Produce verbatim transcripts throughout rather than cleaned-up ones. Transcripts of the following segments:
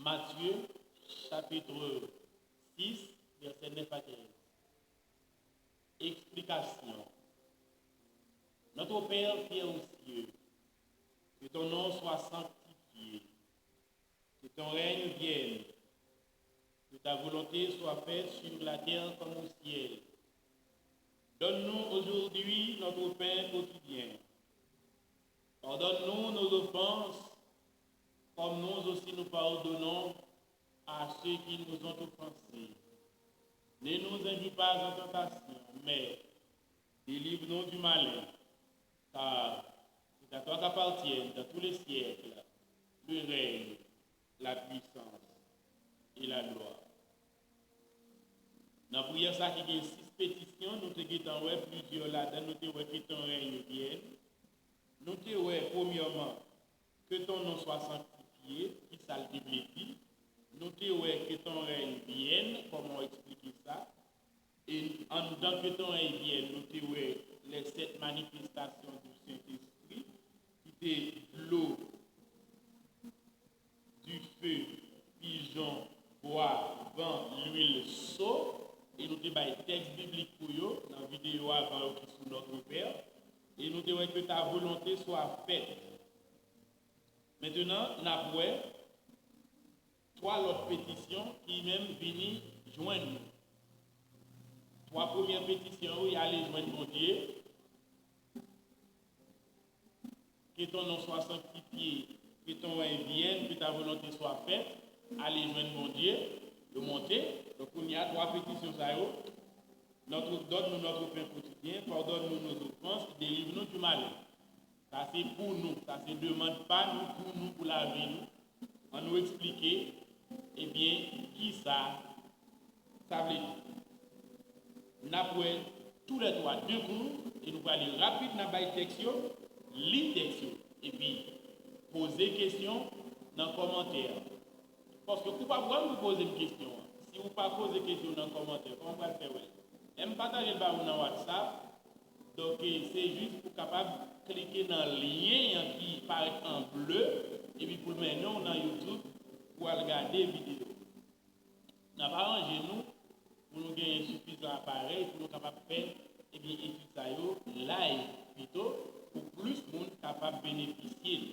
Matye, chapit sis, vèsè nèf a kenz. Eksplikasyon. Notre Père qui es aux cieux, que ton nom soit sanctifié, que ton règne vienne, que ta volonté soit faite sur la terre comme au ciel. Donne-nous aujourd'hui notre pain quotidien. Pardonne-nous nos offenses, comme nous aussi nous pardonnons à ceux qui nous ont offensés. Ne nous induis pas en tentation, mais délivre-nous du malin, car c'est à toi qu'appartiennent dans tous les siècles le règne, la puissance et la gloire. Nan priyè sa ki gen sis petisyon, nou te gentan wè plizyè ladan, nou te wè que ton règne vienne. Nou te wè, premyèman, que ton nom soit sanctifié, ki sa l te vle di. Nou te wè que ton règne vienne, kòman w eksplike sa. E anndan que ton règne vienne, nou te wè les sept manifestations du Saint-Esprit, ki te dlo, dife, pijon, bwa, van, lwil, so, e nou te bay tèks biblik pou yo nan videyo avan yo ki sou Notre Père, e nou te wè que ta volonté soit faite. Mentenan, n ap wè twa lòt petisyon ki menm vini jwenn nou. Twa premyè petisyon yo, y ale jwenn Bondye. Que ton nom soit sanctifié, que ton règne vienne, que ta volonté soit faite. Ale jwenn Bondye, yo monte. Donk, kounye a, twa petisyon sa yo, notre, donne-nous notre pain quotidien, pardonne-nous nos offenses, délivre-nous du malin. Sa se pou nou, sa se demann pa nou, pou nou, pou lavi nou. Ann nou eksplike, ebyen, ki sa sa vle di. N ap wè toulètwa de kou, e nou prale rapid nan bay tèks yo, li tèks yo, epi poze kesyon nan kòmantè a. Paske ou p ap wè m pou poze m kesyon an. Si ou pa poze kesyon nan kòmantè, kòman w pral fè wè l? Lè m pataje l ba ou nan WhatsApp, donk, eh, se jis pou kapab klike nan lyen an ki parèt an ble, epi pou l mennen w nan YouTube pou w al gade videyo. N ap aranje nou pou nou genyen sifizan aparèy pou nou kapab fè, ebyen, etid sa yo live pito, pou plis moun kapab benefisye l.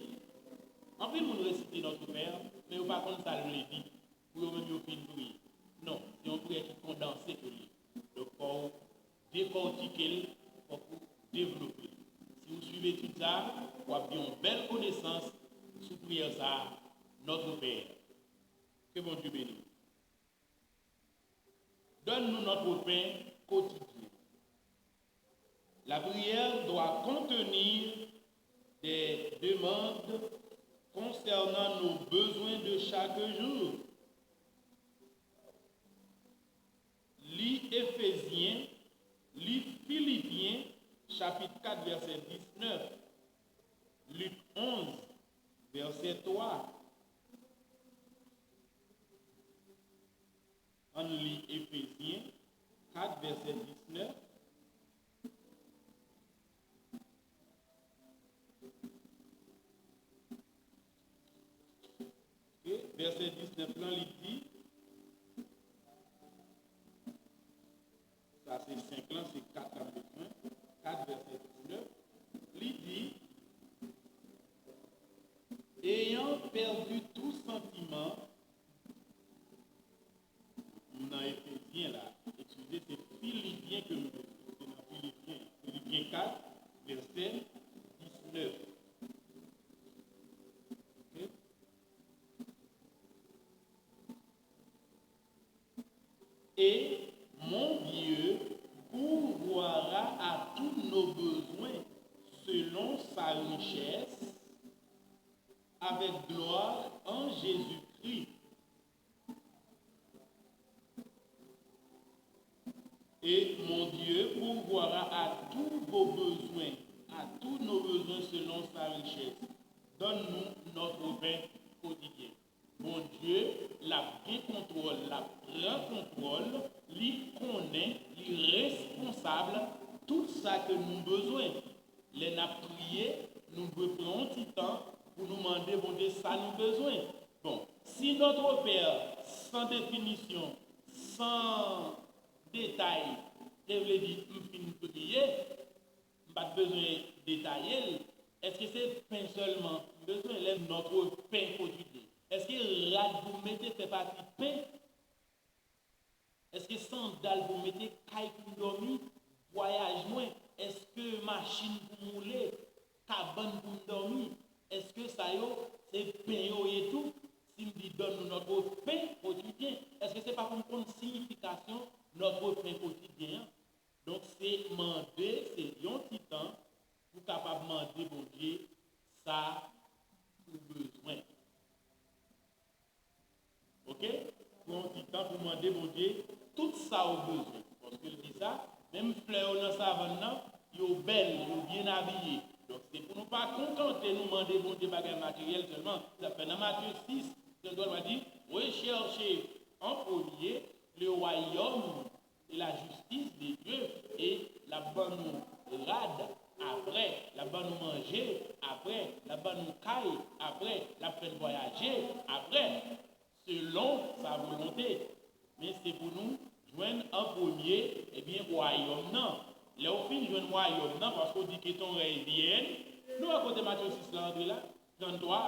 Anpil moun resite Notre Père, men yo pa konn sa l vle di. Pou yo menm yo fin priye. Non, se yon priyè ki kondanse ke l ye. Donk, fò w dekòtike l, fòk ou devlope l. Si w swiv etid sa a, w ap gen yon bèl konesans sou priyè sa a, Notre Père. Que Bondye beni w. Donne-nous notre pain quotidien. La prière doit contenir des demandes concernant nos besoins de chaque jour. Li Efezyen, li Filipyen, chapit kat, vèsè diznèf, Lik onz, vèsè twa. Ann li Efezyen kat, vèsè diznèf. Ok, vèsè diznèf lan, li di, sa se senk lan, se kat k ap bezwen, kat vèsè diznèf, li di, ayant perdu tout sentiment, nou nan Efezyen la, eskize, se Filipyen ke nou te li, se nan Filipyen, Filipyen kat, vèsè diznèf. Ok? Et mon Dieu pourvoira à tous nos besoins selon sa richesse avec gloire en Jésus-Christ. Et mon Dieu pourvoira à tous vos besoins, à tous nos besoins selon sa richesse. Donne-nous notre pain quotidien. Bondye, l ap gen kontwòl, l ap pran kontwòl, li konnen, li responsab tout sa ke nou bezwen. Lè n ap priye, nou dwe pran yon ti tan pou nou mande Bondye sa nou bezwen. Bon, si Notre Père, san definisyon, san detay, te vle di m fin priye, m pa t bezwen detaye l. Èske se pen sèlman m bezwen lè Notre Pain quotidien? Èske rad pou m mete fè pati pen? Èske sandal pou m mete, kay pou m dòmi, vwayaj mwen? Èske machin pou m woule, kabann pou m dòmi? Èske sa yo se pen yo ye tou? Si m di, donne-nous notre pain quotidien, èske se pa pou m konn siyifikasyon notre pain quotidien an? Donk, se mande, se yon ti tan pou kapab mande Bondye sa ou bezwen. Oke? Pran yon ti tan pou mande Bondye tout sa ou bezwen. Paske l di sa, menm flè yo nan savann nan, yo bèl, yo byen abiye. Donk, se pou nou pa kontante nou mande Bondye bagay materyèl sèlman. Sa fè nan Matye sis, tranntrwa, l di, recherchez en premier le royaume et la justice de Dieu, e l ap ban nou rad apre, l ap ban nou manje apre, l ap ban nou kay apre, l ap fè n vwayaje apre, selon sa volonte. Men se pou nou jwenn an premye, ebyen, wayòm nan. Lè w fin jwenn wayòm nan, paske w di que ton règne vienne, nou wè kote Matye sis la antre la, tranntrwa.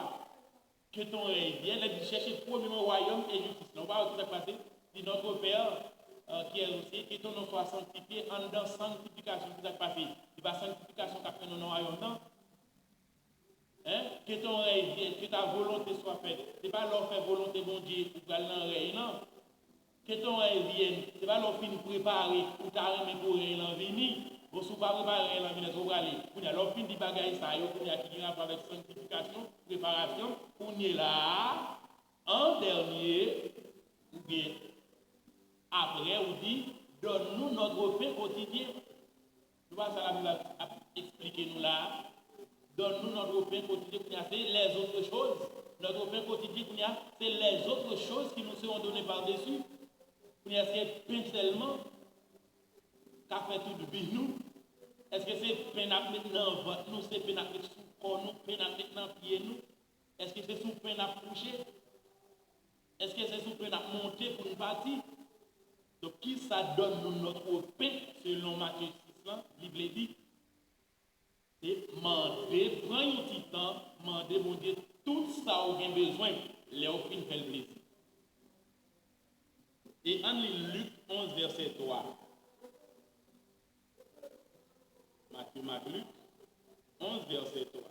Que ton règne vienne, lè l di chèche premyèman wayòm e jistis lan. Ou pa wè ki sa k pase? Di, Notre Père, euh, qui es aux cieux, que ton nom soit sanctifié, anndan sanktifikasyon, ki sa k pase? Se pa sanktifikasyon k ap mennen w nan wayòm nan? Hein? Que ton règne vienne, que ta volonté soit faite. Se pa lè w fè volonte Bondye, ou pral nan rèy lan. Que ton règne vienne, se pa lè w fin prepare, ou ta renmen pou rèy lan vini. Bon, si w pa prepare rèy lan vini, èske w prale? Kounye a, lè w fin di bagay sa yo, kounye a ki gen rapò avèk sanktifikasyon, preparasyon, kounye la a, an dènye, oubyen apre, ou di, donne-nous notre pain quotidien. Nou pa sa Labib ap, ap eksplike nou la a. Donne-nous notre pain quotidien, kounye a se les autres choses. Notre pain quotidien, kounye a se les autres choses qui nous seront données par-dessus. Kounye a se pen sèlman k ap fè tout vi nou. Èske se pen n ap met nan vant nou, se pen n ap met sou kò nou, pen n ap met nan pye nou? Èske se sou pen n ap kouche? Èske se sou pen n ap monte pou n pati? Donk, ki sa donne-nous notre pain selon Matye sis lan, li vle di? Se mande, pran yon ti tan, mande Bondye tout sa ou gen bezwen lè ou fin fè l plezi. E ann li Lik onz, vèsè twa. Matye, Mak, Lik onz, vèsè twa.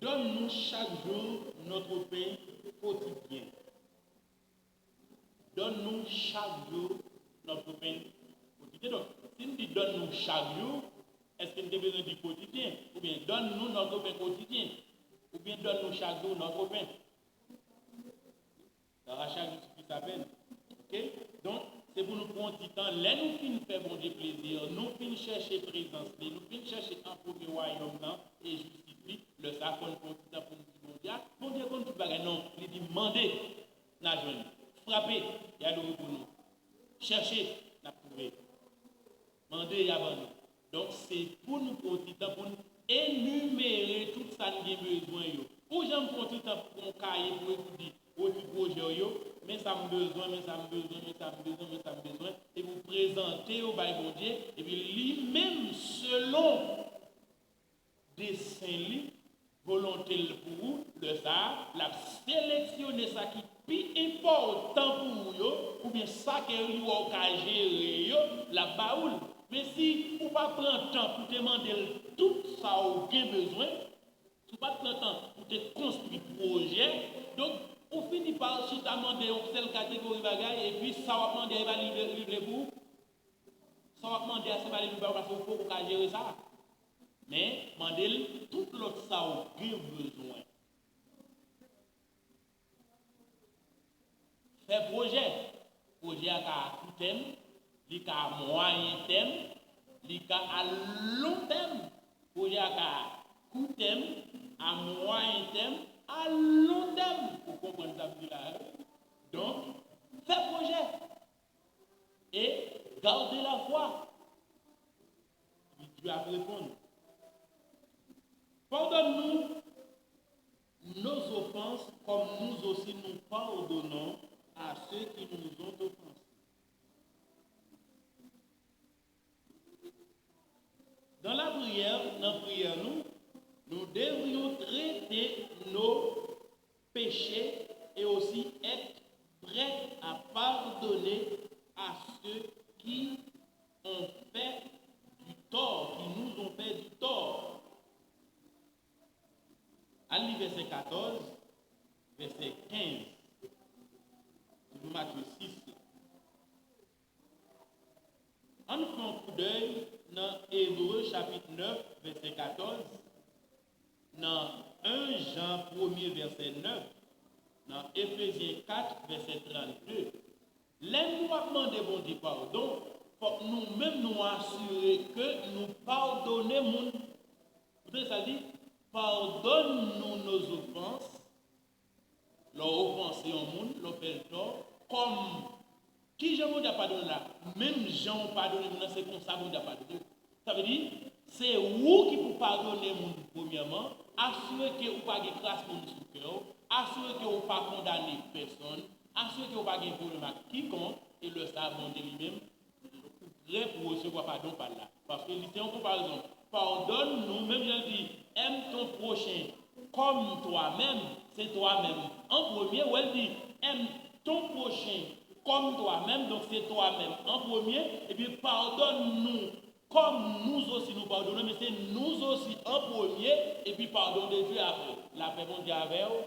Donne-nous chaque jour notre pain quotidien. Donne-nous chaque jour notre pain quotidien. Donk, si n di donne-nous chaque jour, èske n te bezwen di quotidien? Oubyen donne-nous notre pain quotidien? Oubyen donne-nous chaque jour notre pain? Car à chaque jour suffit sa peine. Oke? Donk, se pou nou pran yon ti tan. Lè nou fin fè Bondye plezi, nou fin chèche prezans li, nou fin chèche an premye wayòm nan e jistis li, lè sa a fò n pran yon ti tan pou n di Bondye, a, Bondye konn tout bagay. Non, li di mande, n a jwenn. Frape, y a louvri pou nou. Chèche, n ap twouve. Mande, y a ban nou. Donk, se pou nou pran ti tan pou n enimere tout sa n gen bezwen yo. Ou janm pran ti tan pou pran yon kaye pou ekri, ekri pwojè w yo, men sa m bezwen, men sa m bezwen, men sa m bezwen, men sa m bezwen, epi w prezante yo bay Bondye, epi li menm, selon desen li, volonte l pou ou, lè sa a, l ap seleksyone sa ki pi enpòtan pou ou yo, oubyen sa ke li wè w ka jere yo, l ap ba ou l. Men si ou pa pran tan pou te mande l tout sa ou gen bezwen, si w pa t pran tan pou te konstwi pwojè, donk, ou fini pa chita mande yon sèl kategori bagay, epi sa w ap mande a, e pa li vle, li vle pou ou. Sa w ap mande a, se pa li vle ba ou, paske ou poko ka jere sa. Men, mande l tout lòt sa ou gen bezwen. Fè pwojè. Pwojè a ka a kou tèm, li ka a mwayen tèm, li ka a lon tèm. Pwojè a ka a kou tèm, a mwayen tèm, a lon tèm. Ou konprann sa m di la, wi? Donk, fè pwojè. Et garde la foi. Dieu a répondu. Pardonne-nous nos offenses, comme nous aussi nous pardonnons à ceux qui nous ont offensés. Dans la prière, nan priyè nou, nous devrions traiter nos péchés et aussi être prêts à pardonner à ceux qui ont fait du tort, qui nous ont fait du tort. Al li vèsè katòz, vèsè kenz. Toujou Matye sis la. Ann fè yon koudèy nan Ebre chapit nèf, vèsè katòz, nan en Jan premye, vèsè nèf, nan Efezyen kat, vèsè trannde. Lè nou ap mande Bondye padon, fòk nou menm nou asire ke nou padone moun. Ou tande sa l di? Pardonne-nous nos offenses. Lè w ofanse yon moun, lè w fè l tò, kòm, ki jan Bondye ap padone la? Menm jan w padone moun nan, se konsa Bondye ap padone w. Sa vle di, se ou ki pou padone moun premyèman, asire ke ou pa gen kras moun sou kè w, asire ke ou pa kondane pèsonn, asire ke ou pa gen pwoblèm ak kikonk, e lè sa a, Bondye li menm, ou prè pou resevwa padon pa l la. Paske li se yon konparezon. Pardonne-nous, menm jan l di, aime ton prochain comme toi-même, se toi menm an premye. Wè l di, aime ton prochain comme toi-même, donk se toi menm an premye. Epi pardonne-nous comme nous aussi nous pardonnons, men se nous aussi an premye, epi pardon de Dieu apre. Lapè Bondye avè w.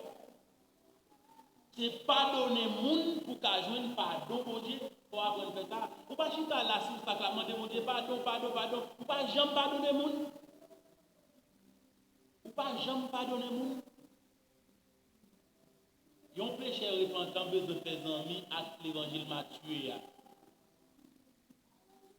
Se padone moun pou ka jwenn padon Bondye. Fò w aprann fè sa. Ou pa chita la sou sa k la mande Bondye padon, padon, padon. Ou pa janm padone moun. Ou pa janm padone moun. Yon pechè repantan bezwen fè zanmi ak levanjil Matye a.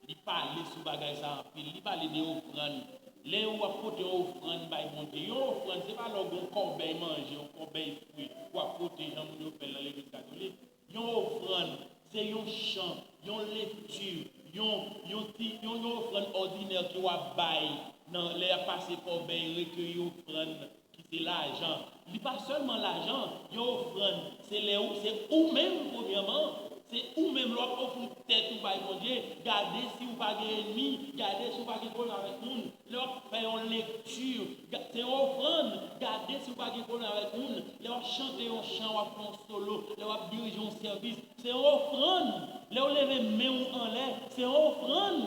Li pale sou bagay sa anpil. Li pale de ofrann. Lè w ap pote yon ofrann bay Bondye, yon ofrann, se pa lè w gen yon kòbèy manje, yon kòbèy fwi, w ap pote jan moun yo fè l nan legliz katolik. Yon ofrann, se yon chan, yon lekti, yon, yon ti, yon, yon ofrann òdinè ke w ap bay nan lè y ap pase kòbèy, rekeyi ofrann. Ki se lajan. Li pa sèlman lajan, yon ofrann, se lè ou, se ou menm premyèman, se ou menm lè w ap ofri tèt ou bay Bondye, gade si ou pa gen ènmi, gade si ou pa gen pwoblèm avèk moun. Lè w ap fè yon lekti, ga-, se yon ofrann, gade si ou pa gen pwoblèm avèk moun. Lè w ap chante yon chan, w ap fè yon solo, lè w ap dirije yon sèvis, se yon ofrann. Lè w leve men w anlè, se yon ofrann.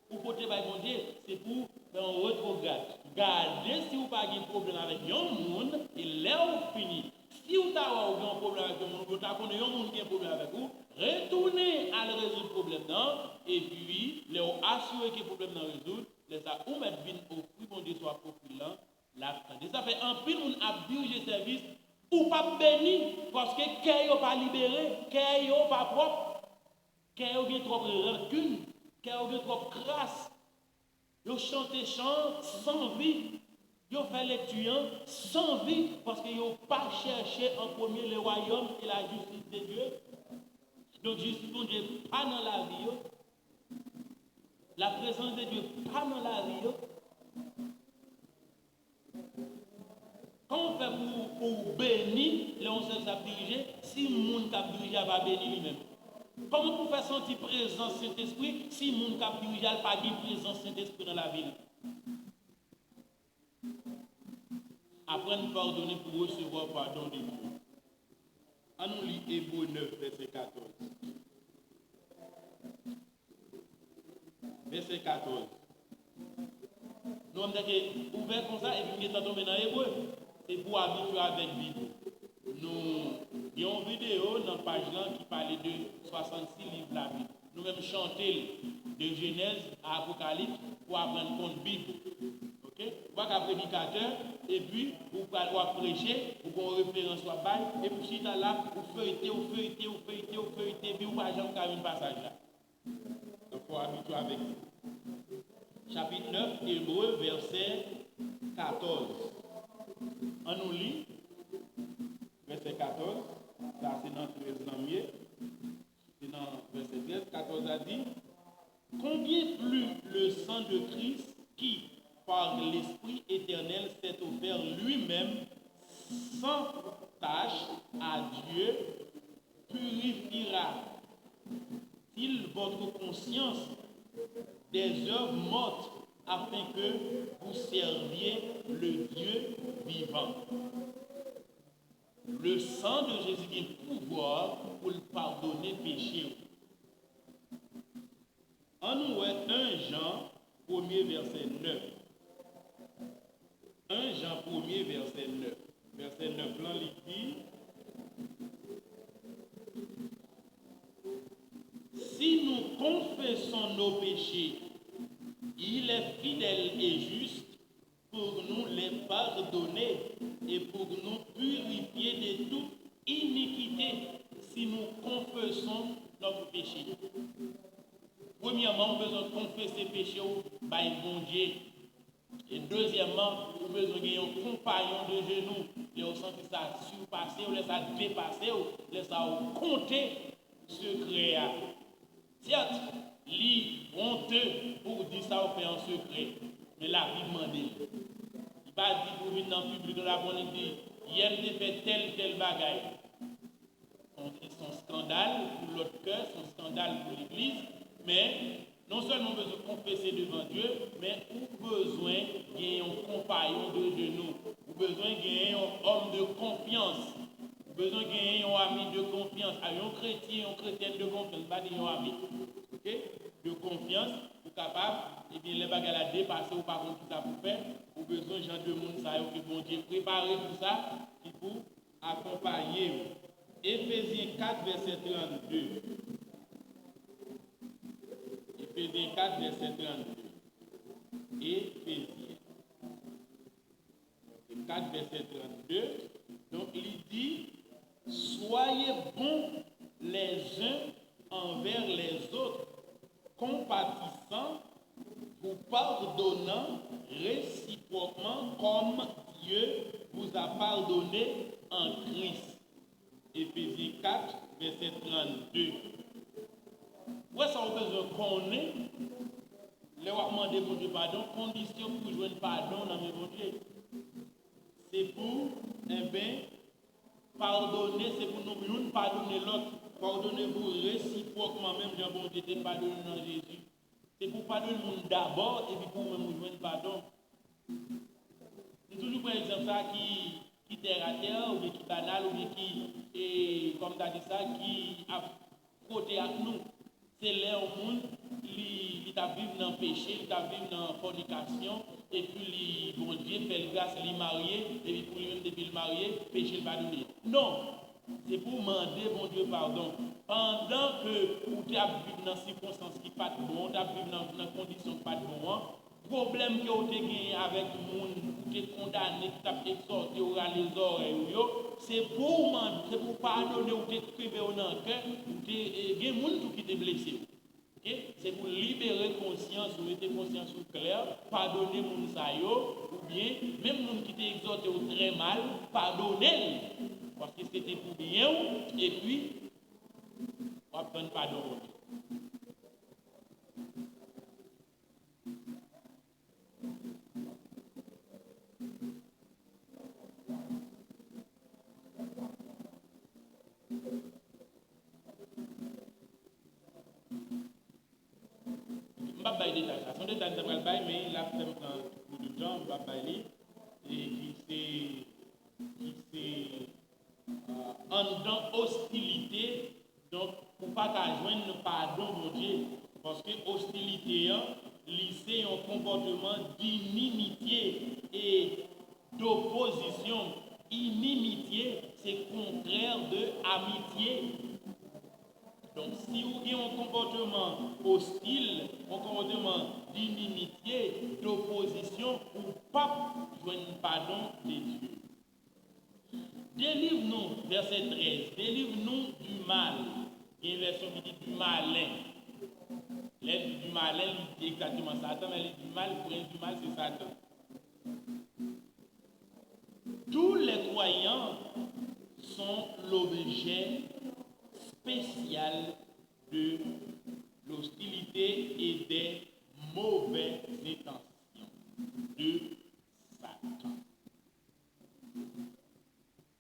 Ou pote bay Bondye, se pou fè yon retwograd. Gade si ou pa gen pwoblèm avèk yon moun, e lè ou fini, si ou ta wè ou gen yon pwoblèm avèk yon moun, oubyen ou ta konnen yon moun gen pwoblèm avèk ou, retounen al rezoud pwoblèm nan, epi lè ou asire ke pwoblèm nan rezoud, lè sa ou mèt vin ofri Bondye sa w ap ofri l lan, l ap tande. Sa fè anpil moun ap dirije sèvis, ou p ap beni, paske kè yo pa libere, kè yo pa pwòp. Kè yo gen twòp rankin, kè yo gen twòp kras. Yo chante chan san vi, yo fè lekti an san vi, paske yo pa chèche an premye le royaume et la justice de Dieu. Donk, jistis Bondye pa nan lavi yo. La prezans de Dye pa nan lavi yo. Kòman w fè pou, pou w beni lè yon sèvis ap dirije, si moun k ap dirije a pa beni li menm? Kòman pou w fè santi prezans Sentespri, si moun k ap dirije a l pa gen prezans Sentespri nan lavi l? Aprann padone pou resevwa padon de Dye. An nou li Ebre nèf, vèsè katòz. Vèsè katòz. Nou wè m teke ouvè konsa epi m gentan tonbe nan Ebre. Se pou w abitye avèk Bib ou. Nou gen yon videyo nan paj lan ki pale de swasannsis liv Labib. Nou menm chante l de Jenèz a Apokalips pou aprann konn Bib ou. Oke? Ou pa ka predikatè epi ou pral, w ap preche, ou gen yon referans w ap bay, epi w chita la, ou feyte, ou feyte, ou feyte, ou feyte, epi ou pa janm ka jwenn pasaj la. Donk, fò w abitye avèk li. Chapit nèf, Ebre, vèsè katòz. An nou li, vèsè katòz, sa se nan trèz lan m ye. Se nan vèsè trèz, katòz la di, Combien plus le sang de Christ qui, par l'Esprit éternel, s'est offert lui-même sans tache à Dieu, purifiera-t-il votre conscience des œuvres mortes, afin que vous serviez le Dieu vivant. Le san de Jezi gen pouvwa pou l padone peche w. Ann nou wè en Jan premye vèsè nèf. En Jan premye vèsè nèf. Vèsè nèf lan li di, si nous confessons nos péchés, il est fidèle et juste pour nous les pardonner et pour nous purifier de toute iniquité si nous confessons notre péché. Premyèman, ou bezwen konfese peche w bay Bondye. E dezyèmman, ou bezwen gen yon konpayon de jenou. Lè w santi sa sipase w, lè sa depase w, lè sa w konte sekrè a. Sèt, li onte pou w di sa w fè an sekrè, men Labib mande l. Li pa di pou w vin nan piblik la pou w di, yè m te fè tèl, tèl bagay. Se yon, se yon eskandal pou lòt kè, se yon eskandal pou legliz, men non sèlman w bezwen konfese devan Dye, men ou bezwen gen yon konpayon de jenou. Ou bezwen gen yon òm de konfyans. Ou bezwen gen yon ami de konfyans. A, yon kretyen, yon kretyèn de konfyans, pa di yon ami. Oke? De konfyans, pou kapab, ebyen, lè bagay la depase, ou pa konn ki sa pou fè, ou bezwen jan de moun sa yo ke Bondye prepare pou sa, ki pou akonpaye w. Efezyen kat, vèsè trannde. Efezyen kat, vèsè trannde. Efezyen kat, vèsè trannde. Donk, li di, soyez bons les uns envers les autres, compatissants, vous pardonnant réciproquement comme Dieu vous a pardonné en Christ. Efezyen kat, vèsè trannde. Ou wè sa w bezwen konnen lè w ap mande Bondye padon, kondisyon pou w jwenn padon nan men Bondye. Se pou, enben, padone, se pou nou youn padone lòt. Padone vou resipwòkman, menm jan Bondye te padone nan Jezi. Se pou w padone moun dabò, epi pou ou menm ou jwenn padon. M toujou pran egzanp sa ki, ki tèratè, oubyen ki banal, oubyen ki, e, kòm ta di sa, ki ap fwote ak nou. Se lè yon moun, li, li t ap viv nan peche, li t ap viv nan fònikasyon, epi li, Bondye fè l gras, li marye, epi pou li menm, depi l marye, peche l padone. Non! Se pou w mande Bondye padon. Pandan ke ou te ap viv nan sikonstans ki pa t bon, ou t ap viv nan, nan kondisyon ki pa t bon an, pwoblèm ke w te genyen avèk moun ou te kondane, ki t ap egzòte w, rale zòrèy ou yo, se pou w mande, se pou w padone, ou te kenbe yo nan kè, ou te, e, gen moun tou ki te blese w. Oke? Se pou libere konsyans ou, mete konsyans ou klè, padone moun sa yo, oubyen menm moun ki te egzòte w trè mal, padone l, paske se te pou byen w, epi w ap jwenn padon Bondye. M p ap bay detay sa. Se yon detay m ta pral bay, men l ap fè m pran twò de tan, m p ap bay li. E ki se, ki se, euh, anndan ostilite, donk, ou pa ka jwenn padon Bondye. Paske ostilite an, li se yon konpòteman d'inimitié e d'opposition. Inimitye, se kontrè de amitye. Donk, si ou gen yon konpòteman ostil, yon konpòteman d'inimitié, d'opposition, ou p ap jwenn padon de Dye. Délivre-nous, vèsè trèz, délivre-nous du mal. Gen vèsyon ki di du malin. Lè l di du malin, li di egzakteman Satan, men li di mal, prens du mal, se Satan. Tous les croyants sont l'objet spécial de l'hostilité et des mauvaises intentions. de Satan.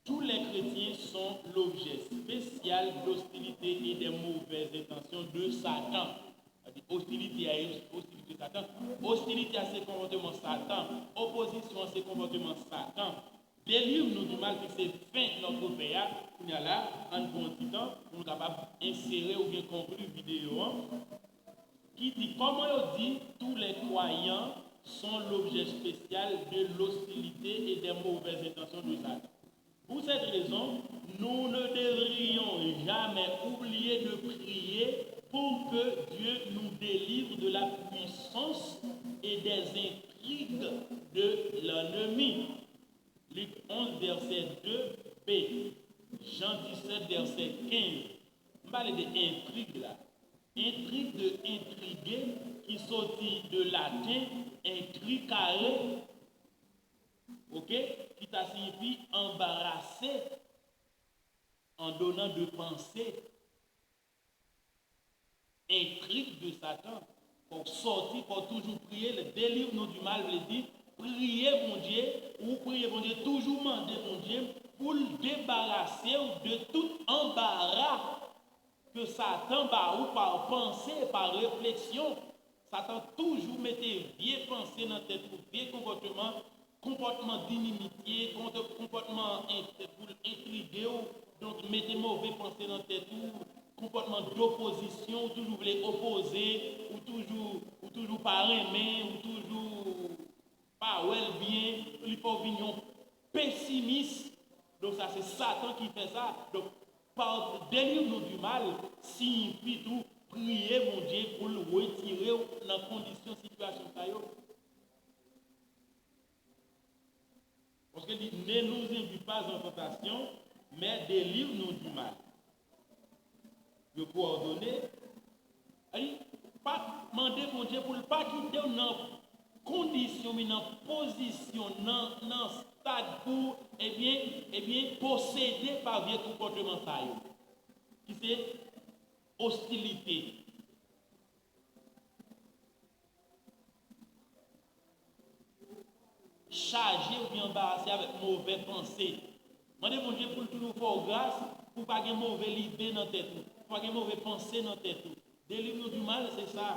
Tous les chrétiens sont l'objet spécial d'hostilité et des mauvaises intentions de Satan. Sa di ostilite a, ostilite Satan. Ostilite a se konpòteman Satan. Opozisyon an se konpòteman Satan. Délivre-nous du mal, ki se fen lòt refè a. Kounye a la, ann pran yon ti tan pou nou kapab ensere oubyen konkli videyo an. Ki di, kòman yo di, tous les croyants sont l'objet spécial de l'hostilité et des mauvaises intentions de Satan. Pour cette raison, nous ne devrions jamais oublier de prier pour que Dieu nous délivre de la puissance et des intrigues de l'ennemi. Lik onz, vèsè de b, Jan disèt, vèsè kenz. M pale de entrig la. Entrig de intriguer, ki soti de laten intricare, ok, ki ta siyifi anbarase, en donnant de pensée. Entrig de Satan. Fò w sòti, fò w toujou priye. Le délivre-nous du mal vle di priye Bondye, ou priye Bondye, toujou mande Bondye pou l debarase w de tout anbara ke Satan ba ou pa panse, pa refleksyon. Satan toujou mete vye panse nan tèt ou, vye konpòteman, konpòtman dinimite, konpòtman en-, pou l entrige w, donk mete move panse nan tèt ou, konpòtman dopozisyon, ou toujou vle opoze, ou toujou, ou toujou pa renmen, ou toujou pa wè l byen, li fè w vin yon pesimis. Donk sa se Satan ki fè sa. Donk, pa délivre-nous du mal siyifi tou priye Bondye pou l retire w nan kondisyon, sitiyasyon sa yo. Paske li, ne nous induis pas en tentation, mais délivre-nous du mal. Yo kowòdone, pa mande Bondye pou l pa kite w nan kondisyon, men nan pozisyon, nan, nan stad pou, ebyen, ebyen, posede pa vye konpòteman sa yo, ki se ostilite. Chaje oubyen anbarase avèk move panse. Mande Bondye pou l toujou fè w gras, pou w pa gen move lide nan tèt ou, pou w pa gen move panse nan tèt ou. Délivre-nous du mal, se sa.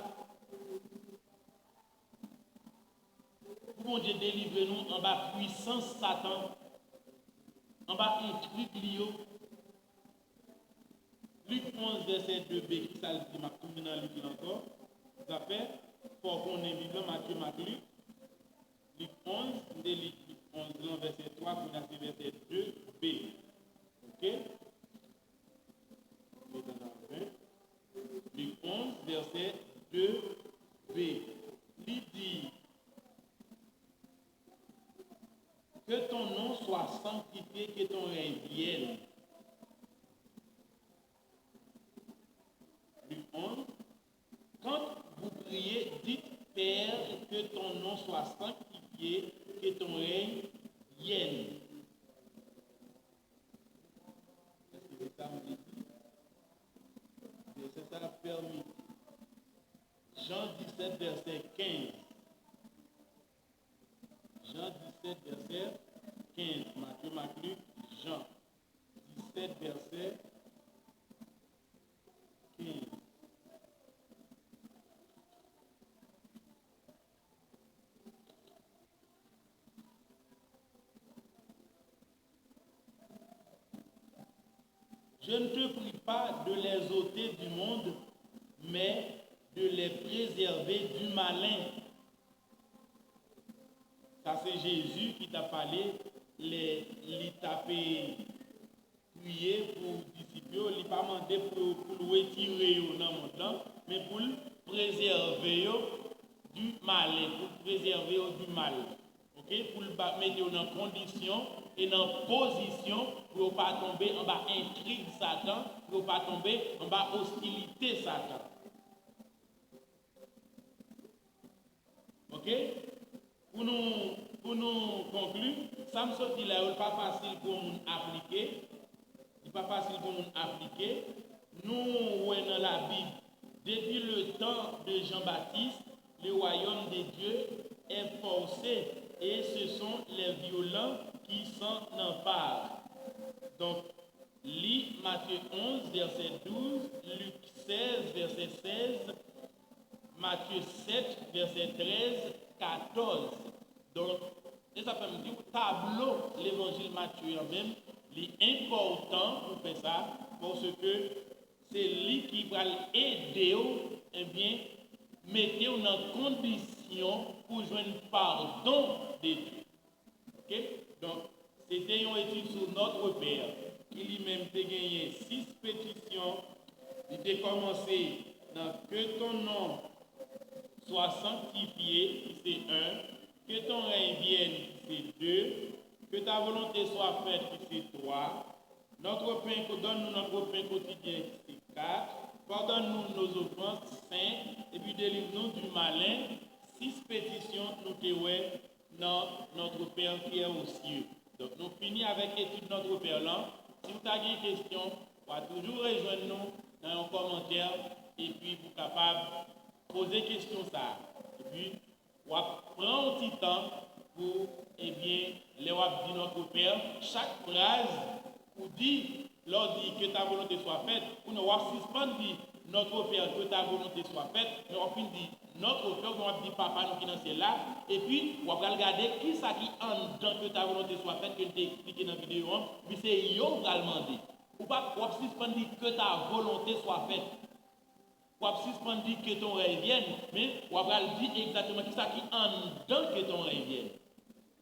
Pou Bondye delivre nou anba pwisans Satan, anba entrig li yo. Lik onz, vèsè de b, ki sa l di? M ap tounen nan Lik la ankò. Zafè, fò w konnen Bib la, Matye, Mak, Lik. Lik onz, m te li Lik onz lan, vèsè twa, kounye a se vèsè de b. Ok? Mete nan ven. Lik onz, vèsè de b. Li di, Que ton nom soit sanctifié, que ton règne vienne. Lik onz. Quand vous priez, dites, Père, que ton nom soit sanctifié, que ton règne vienne. Èske se sa m te di? Vèsè sa a pèmèt. Jan disèt, vèsè kenz. Jan disèt, vèsè kenz. Matye, Mak, Lik, Jan disèt, vèsè kenz. Je ne te prie pas de les ôter du monde, mais de les préserver du malin. Sa se Jezi ki t ap pale lè li t ap priye pou disip yo. Li pa mande pou, pou l retire yo nan mond lan, men pou l prezève yo du malin, pou l prezève yo du mal. Ok? Pou l ba, mete yo nan kondisyon e nan pozisyon pou yo pa tonbe anba entrig Satan, pou yo pa tonbe anba ostilite Satan. Ok? Pou nou, pou nou konkli, sa m sot di la yo, li pa fasil pou yon moun aplike. Li pa fasil pou yon moun aplike. Nou wè nan Labib, depuis le temps de Jean-Baptiste, le royaume de Dieu est forcé, et ce sont les violents qui s'en emparent. Donk, li Matye onz, vèsè douz, Lik sèz, vèsè sèz, Matye sèt, vèsè trèz, katòz. Donk, se sa fè m di w, tablo levanjil Matye an menm, li enpòtan pou fè sa, paske se li ki pral ede w, ebyen, mete w nan kondisyon pou jwenn padon de Dye. Oke? Donk, se te yon etid sou Notre Père, ki li menm te genyen sis petisyon. Li te kòmanse nan Que ton nom soit sanctifié, ki se en, Que ton règne vienne, ki se de, Que ta volonté soit faite, ki se twa, Notre pain, donne-nous notre pain quotidien, ki se kat, Pardonne-nous nos offenses, senk, epi Délivre-nous du malin, sis petisyon nou te wè nan Notre Père qui est aux cieux. Donk, nou fini avèk etid Notre Père lan. Si w ta gen kesyon, w a toujou rejwenn nou nan yon kòmantè, epi pou kapab poze kesyon sa a. Epi, w ap pran yon ti tan pou, ebyen, lè w ap di Notre Père, chak fraz ou di, lè w di Que ta volonté soit faite, kounye a w ap sispann di Notre Père, que ta volonté soit faite, men w ap fin di Notre Père, oubyen w ap di Papa nou ki nan syèl la, epi w ap pral gade kisa ki anndan Que ta volonté soit faite ke n te eksplike nan videyo an, epi se yo w pral mande. Ou p ap, w ap sispann di Que ta volonté soit faite. W ap sispann di Que ton règne vienne, men w ap pral di egzakteman kisa ki anndan Que ton règne vienne.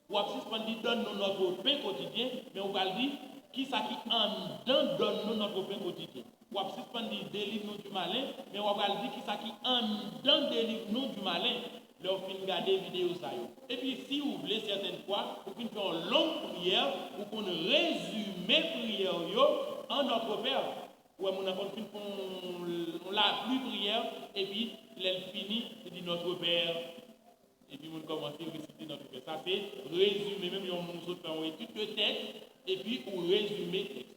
W ap sispann di Donne-nous notre pain quotidien, men w pral di kisa ki anndan Donne-nous notre pain quotidien. W ap sispann di Délivre-nous du malin, men w ap pral di kisa ki anndan Délivre-nous du malin. Lè w fin gade videyo sa yo. Epi si w vle, sètèn fwa, ou fin fè yon long priyè, ou konn rezime priyè w yo an Notre Père. Ou wè moun nan konn fin fè yon, yon lapli priyè, epi lè l fini, li di Notre Père, epi moun kòmanse resite Notre Père. Sa se rezime, menm yon moun sot fè yon etid de tèks, epi ou rezime tèks.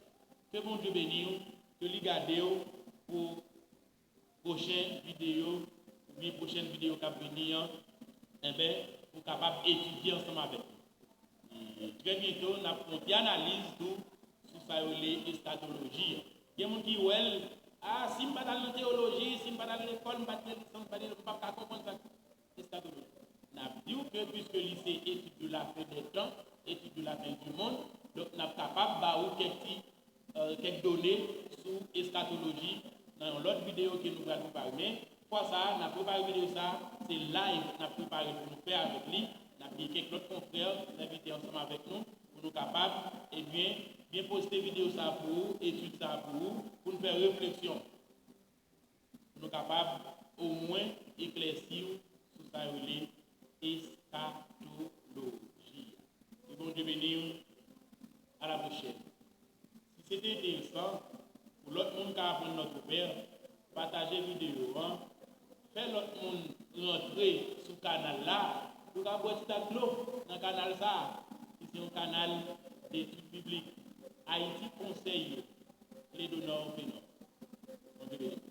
Ke Bondye beni w, ke li gade w pou pwochen videyo, oubyen pwochèn videyo k ap vini an, enben, pou kapab etidye ansanm avèk nou. E trè byento, n ap fè yon ti analiz tou sou sa yo rele eskatoloji an. Gen moun ki wè l, a, si m pa t al nan teyoloji, si m pa t al lekòl, m pa t gen lisans, m pa t gen, m p ap ka konprann sa k eskatoloji. N ap di w ke, piske li se étude de la fin des temps, étude de la fin du monde, donk n ap kapab ba ou kèk ti, euh, kèk done sou eskatoloji nan yon lòt videyo ke nou pral prepare. Men, fwa sa a, n ap prepare videyo sa a, se live n ap prepare pou nou fè avèk li. N ap gen kèk lòt konfrè k envite ansanm avèk nou pou nou kapab, ebyen, byen poste videyo sa a pou ou, etid sa a pou ou, pou n fè refleksyon. Pou nou kapab omwen eklèsi w sou sa yo rele eskatoloji a. Ke Bondye beni w. A la pwochèn. Si se te enteresan pou lòt moun ka aprann Notre Père, pataje videyo an, fè lòt moun rantre sou kanal la pou yo ka bwè ti tak dlo nan kanal sa a, ki se yon kanal detid biblik. Ayiti Konsèy yo, Kledonò Fenò. Bondye beni w.